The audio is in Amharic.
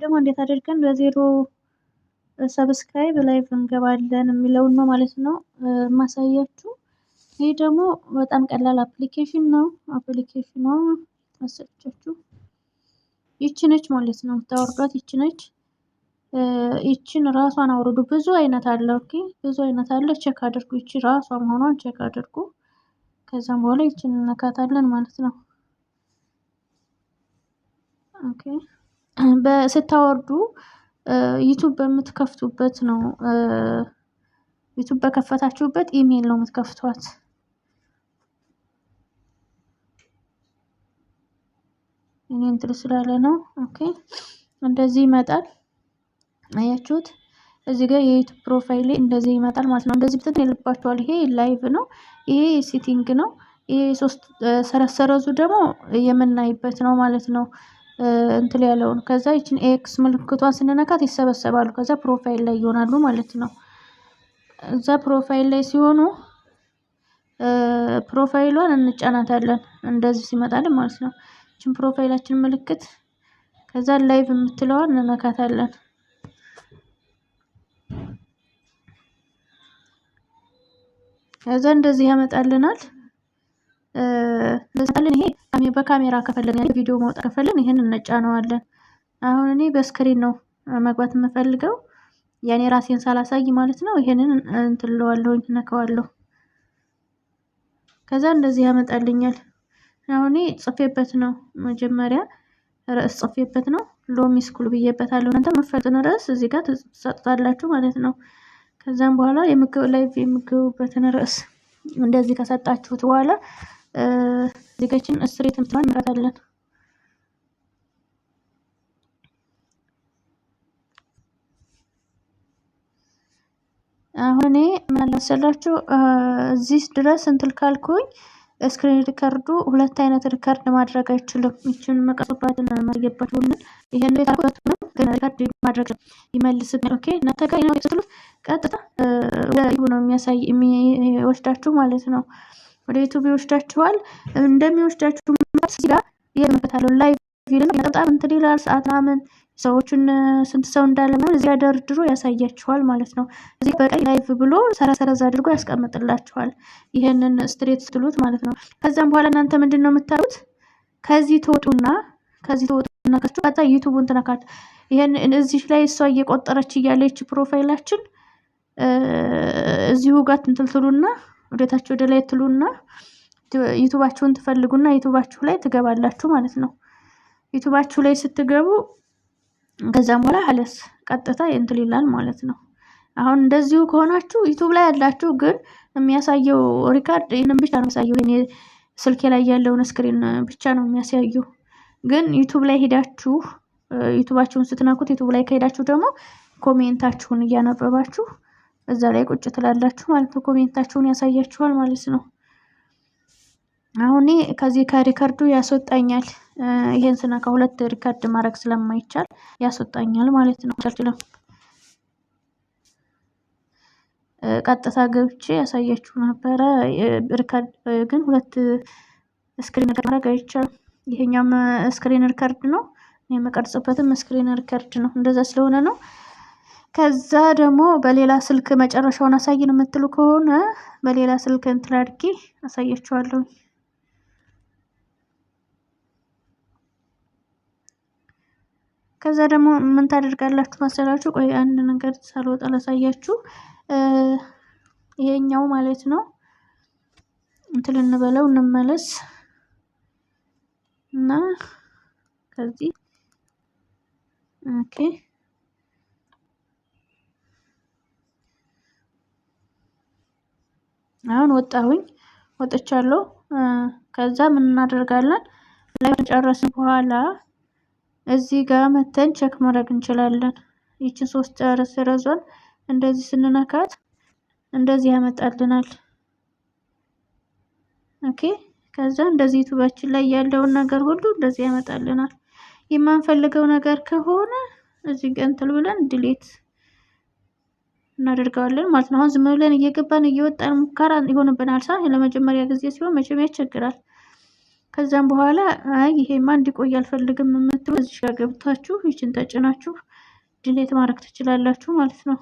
ደግሞ እንዴት አድርገን በ0 subscribe live እንገባለን የሚለውን ነው ማለት ነው ማሳያችሁ። ይህ ደግሞ በጣም ቀላል application ነው። Application ኗ መሰለቻችሁ ይቺ ነች ማለት ነው። የምታወርዷት ይቺ ነች። ይችን ራሷን አውርዱ። ብዙ አይነት አለ። Okay፣ ብዙ አይነት አለ። Check አድርጉ። ይቺ ራሷ መሆኗን check አድርጉ። ከዛም በኋላ ይችን እንነካታለን ማለት ነው። Okay፣ ስታወርዱ YouTube በምትከፍቱበት ነው። YouTube በከፈታችሁበት ኢሜይል ነው የምትከፍቷት። እኔ እንትን ስላለ ነው። Okay፣ እንደዚህ ይመጣል። አያችሁት? እዚህ ጋር የ YouTube profile እንደዚህ ይመጣል ማለት ነው። እንደዚህ ብትን ይልባችኋል። ይሄ live ነው። ይሄ setting ነው። ይሄ ሶስት ሰረሰረዙ ደግሞ የምናይበት ነው ማለት ነው። እንትን ያለውን ከዛ ይችን X ምልክቷን ስንነካት ይሰበሰባሉ። ከዛ profile ላይ ይሆናሉ ማለት ነው። እዛ profile ላይ ሲሆኑ profile ሏን እንጫናታለን። እንደዚህ ሲመጣልን ማለት ነው። ይችን profile ኣችን ምልክት ከዛ live የምትለዋን እንነካታለን። ከዛ እንደዚህ ያመጣልናል። ይሄ በካሜራ ከፈለግን፣ ቪዲዮ መውጣት ከፈለግን ይሄን እንጫነዋለን። አሁን እኔ በ screen ነው መግባት የምፈልገው፣ ያኔ ራሴን ሳላሳይ ማለት ነው። ይሄንን እንትን እለዋለሁ፣ እነካዋለሁ። ከዛ እንደዚህ ያመጣልኛል። አሁን እኔ ጽፌበት ነው፣ መጀመሪያ ርዕስ ጽፌበት ነው፣ ሎሚ School ብዬበታለሁ። እናንተ የምትፈልጉትን ርዕስ እዚህ ጋር ትሰጡታላችሁ ማለት ነው። ከዛም በኋላ የምግብ live የምገቡበትን ርዕስ እንደዚህ ከሰጣችሁት በኋላ ዜጋችን start የምትለዋን እንመራታለን። አሁን እኔ ምን መሰላችሁ፣ እዚህ ድረስ እንትን ካልኩኝ screen record ኡ ሁለት አይነት record ማድረግ አይችልም። ይችን መቀጽባትን ማየባችሁን ይሄን ነው record ማድረግ ይመልስብኛል። Okay፣ እናንተ ጋር ነው ስትሉት ቀጥታ ወደ ነው የሚያሳይ የሚወስዳችሁ ማለት ነው። ወደ YouTube ይወስዳችኋል። እንደሚወስዳችሁ እዚህ ጋር ይመጣል live ይልና በጣም እንትን ይላል፣ ሰዓት ምናምን፣ ሰዎቹን ስንት ሰው እንዳለ ምናምን እዚያ ደርድሮ ያሳያችኋል ማለት ነው። እዚህ በቀይ live ብሎ ሰረዝ አድርጎ ያስቀምጥላችኋል። ይሄንን start ስትሉት ማለት ነው። ከዛም በኋላ እናንተ ምንድን ነው የምታዩት? ከዚህ ትወጡና ከሱ ቀጥታ YouTube ኡን ትነካል። ይሄን እዚህ ላይ እሷ እየቆጠረች እያለች profile ኣችን እዚሁ ጋር እንትን ትሉና ወደታች ወደ ላይ ትሉና YouTube ኣችሁን ትፈልጉና YouTube ኣችሁ ላይ ትገባላችሁ ማለት ነው። YouTube ኣችሁ ላይ ስትገቡ ከዛም በኋላ خلاص ቀጥታ እንትን ይላል ማለት ነው። አሁን እንደዚሁ ከሆናችሁ YouTube ላይ ያላችሁ ግን የሚያሳየው record ይህንን ብቻ ነው የሚያሳየው። ይሄ ስልኬ ላይ ያለውን screen ብቻ ነው የሚያሳየው። ግን YouTube ላይ ሄዳችሁ YouTube ኣችሁን ስትነኩት YouTube ላይ ከሄዳችሁ ደግሞ comment ኣችሁን እያነበባችሁ እዛ ላይ ቁጭ ትላላችሁ ማለት ነው። Comment ኣችሁን ያሳያችኋል ማለት ነው። አሁን ከዚህ ከ record ኡ ያስወጣኛል። ይሄን ስነካ ሁለት record ማድረግ ስለማይቻል ያስወጣኛል ማለት ነው። አልችልም። ቀጥታ ገብቼ ያሳያችሁ ነበረ። Record ግን ሁለት screen ማድረግ አይቻልም። ይሄኛውም screen record ነው፣ የምቀርጽበትም screen record ነው። እንደዛ ስለሆነ ነው። ከዛ ደግሞ በሌላ ስልክ መጨረሻውን አሳይን የምትሉ ከሆነ በሌላ ስልክ እንትን አድርጌ አሳያችኋለሁ። ከዛ ደግሞ ምን ታደርጋላችሁ መሰላችሁ? ቆይ አንድ ነገር ሳልወጣ ላሳያችሁ። ይሄኛው ማለት ነው። እንትን እንበለው፣ እንመለስ እና ከዚህ okay፣ አሁን ወጣሁኝ፣ ወጥቻለሁ። ከዛ ምን እናደርጋለን? ላይ ጨረስን በኋላ እዚህ ጋር መተን check ማድረግ እንችላለን። ይችን ሶስት ሰረዟን እንደዚህ ስንነካት እንደዚህ ያመጣልናል። Okay፣ ከዛ እንደዚህ YouTube ኣችን ላይ ያለውን ነገር ሁሉ እንደዚህ ያመጣልናል። የማንፈልገው ነገር ከሆነ እዚህ ጋር እንትን ብለን delete እናደርገዋለን ማለት ነው። አሁን ዝም ብለን እየገባን እየወጣን ሙከራ ይሆንብናል። ሳ ለመጀመሪያ ጊዜ ሲሆን መቼም ያስቸግራል። ከዛም በኋላ አይ ይሄማ እንዲቆይ አልፈልግም የምትሉ እዚህ ጋር ገብታችሁ ይችን ተጭናችሁ delete ማድረግ ትችላላችሁ ማለት ነው።